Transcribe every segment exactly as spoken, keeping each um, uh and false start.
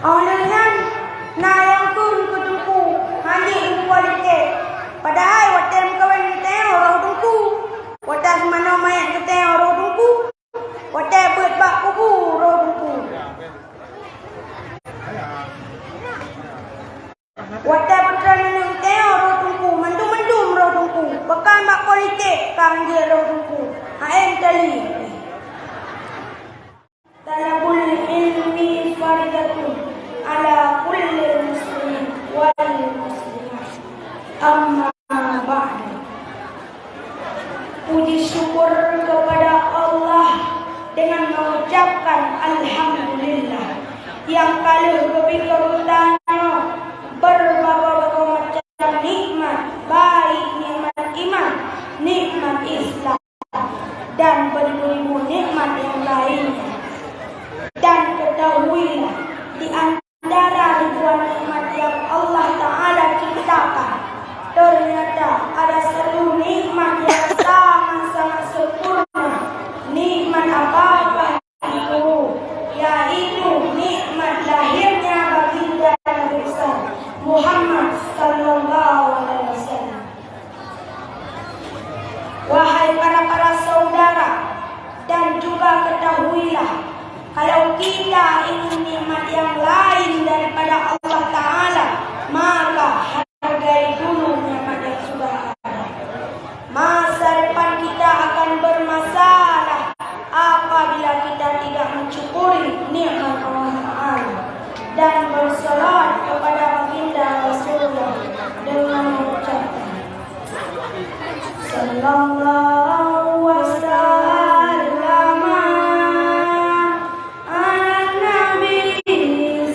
Óh lheueh nyan, na nyang kheun keu teungku, hana jeuet keu politik. Padahai watée meukawen geutanyoe roh teungku. Watée seumanoe manyét geutanyoe roh teungku. Watée beuet bak kubu roh teungku. Watée peutrön aneuk geutanyoe roh teungku, mandum-mandum roh teungku. Bahkan bak politik ka hanjeuet roh teungku. H M Tali. Thalabul ilmi faridatun ala kulli muslimin wal muslimah. Amma ba'du. Puji syukur kepada Allah dengan mengucapkan alhamdulillah. Nyang ka lheueh geubri keu geutanyoe beureubagoe-bagoe macam nikmat, baik nikmat iman, nikmat Islam, dan beribu-ribu nikmat yang lainnya. Dan ketahuilah, di antara ribuan nikmat yang Allah Ta'ala ciptakan, ternyata ada satu nikmat yang sangat-sangat sempurna, nikmat apa-apa itu, yaitu nikmat lahirnya baginda Nabi besar Muhammad sallallahu alaihi wasallam. Wahai para-para saudara, dan juga ketahuilah, kalau kita ingin nikmat yang lain daripada Allah Ta'ala, maka hargai dulu nikmat yang sudah ada. Masa depan kita akan bermasalah apabila kita tidak mensyukuri nikmat Allah Ta'ala dan berselawat kepada baginda Rasulullah dengan mengucapkan, Sallallahu wasallam ala nabi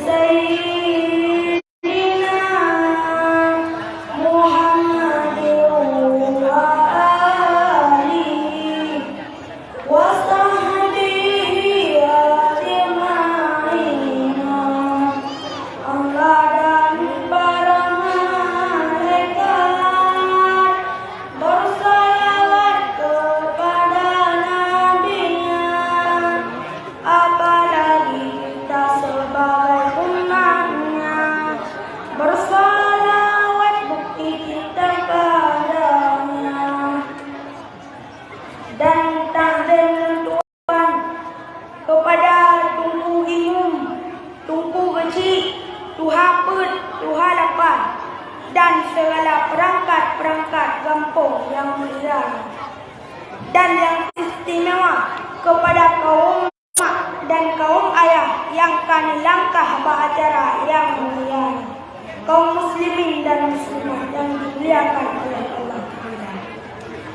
sayyidina Muhammadin wa alihi wa sahbihi ajma'in. Allah dan para malaikat bersalawat kepada Nabi-Nya, apalagi kita sebagai umat-Nya bersalawat bukti cinta kepada-Nya. Dan takzim lôn tuan kepada Teungku Imum, Teungku Geuchik, Tuha Peuet, Tuha Lapan, dan segala perangkat-perangkat gampông yang mulia. Dan yang istimewa kepada kaum mak dan kaum ayah yang ka neulangkah bak acara yang mulia nyoe. Kaum muslimin dan muslimat yang dimuliakan oleh Allah Ta'ala.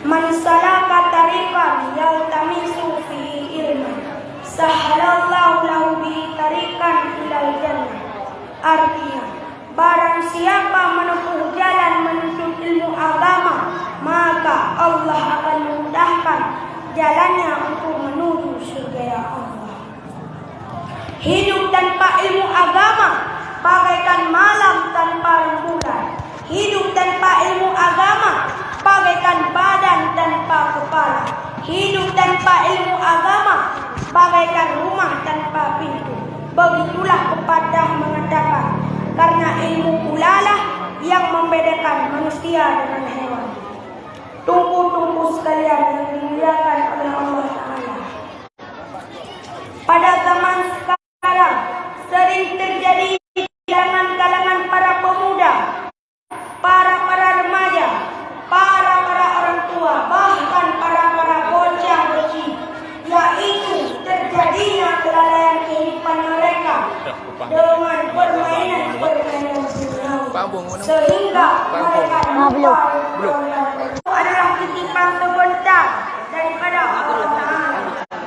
Man salaka tariqan yaltamisu fihi ilman, sahhalallahu lahu bihi tariqan ilal jannah. Artinya, barang siapa menempuh jalan menuntut ilmu agama, maka Allah akan memudahkan jalannya untuk menuju syurga Allah. Hidup tanpa ilmu agama bagaikan malam tanpa rembulan. Hidup tanpa ilmu agama bagaikan badan tanpa kepala. Hidup tanpa ilmu agama bagaikan rumah tanpa pintu. Begitulah pepatah mengatakan, karena ilmu pulalah yang membedakan manusia dengan hewan. Teungku-teungku sekalian yang dimuliakan oleh Allah Ta'ala. Pada zaman sekarang, sering terjadi di kalangan-kalangan para pemuda, para-para remaja, para-para orang tua, bahkan para-para bocah kecil, yaitu terjadinya kelalaian kehidupan mereka dengan permainan-permainan duniawi, sehingga mereka lupa adalah titipan sebentar daripada Allah Ta'ala.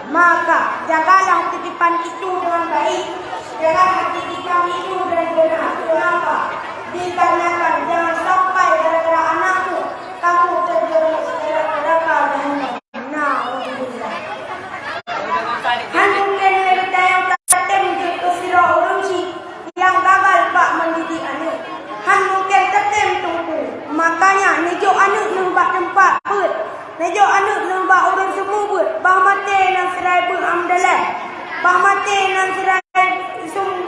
Maka, jagalah titipan itu dengan baik. Jagalah titipan itu dengan benar. Kenapa? Dikarenakan jangan sampai gara-gara anakmu, kamu terjerumus dalam neraka jahannam. Naudzubillah. Hana mungken lé geutanyoe tatem jeuet keu sidroe ureueng chik nyang gagal bak mendidik aneuk. Hana mungken tatem teungku. Makanya, neujok aneuk neuh bak teumpat beuet. Neujok aneuk neuh bak ureueng seumu beuet. Bah maté nan sira beuet alhamdulillah. Bah maté nan sira sum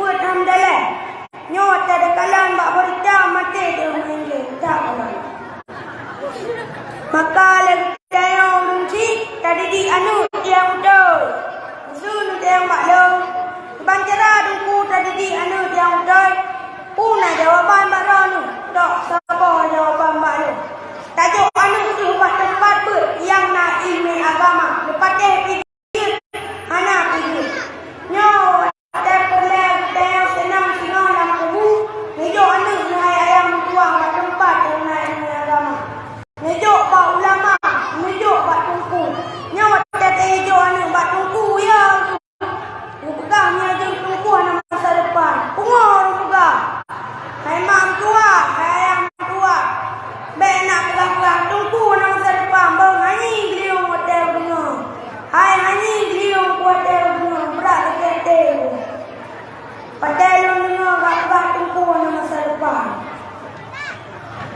Teungku hana masa depan.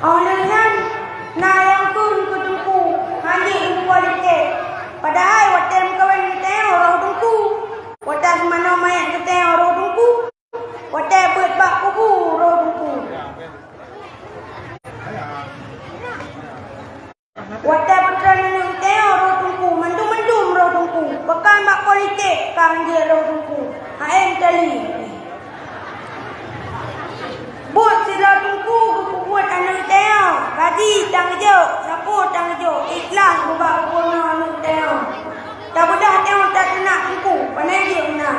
Óh lheueh nyan, na nyang kheun keu Teungku, hana jeuet keu politik. Padahai watée meukawen geutanyoe roh Teungku. Watée seumanoe manyét geutanyoe roh Teungku. Watée beuet bak kubu roh Teungku. Watée peutrön aneuk geutanyoe roh Teungku, mandum-mandum roh Teungku. Bahkan bak politik ka hanjeuet roh Teungku. H M Tali. Buet sidroe Teungku geupeubuet aneuk geutanyoe, kaji tangeujok, sapeue tangeujok, ikhlas bak geupurunoe aneuk geutanyoe. Tabeudah tanyoe tateunak Teungku, pane jeuet meunan.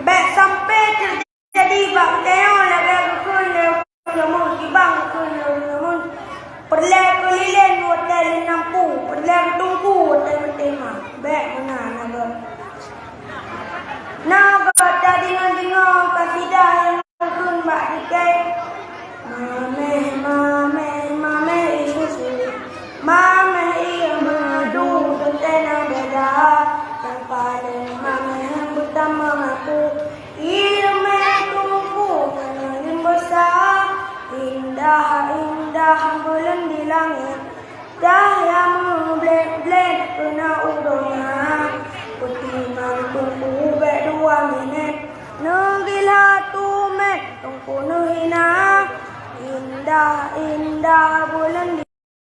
Bék sampai teujadi bak geutanyoe lagée geukheun lé ulama, kibang geukheun lé ulama. Peureulée keulilen watée lé nampu, peureulée keu Teungku watée meuteumah. Bék meunan, na goe. Na goe tadeungoe-deungoe kasidah nyang geukheun bak dikée. Maméh, maméh, maméh ie susu. Maméh ie madu, teuntée na beda. Nyang paleng maméh beutamong aku. Iéleumé Teungku ngon leumbesa. Indah, indah buleuen di langét. Cahya meublét-blét keunoe u donya. Peutimang Teungku bék dua minét. Neugila tumét Teungku neuhina. Indah, indah buleuen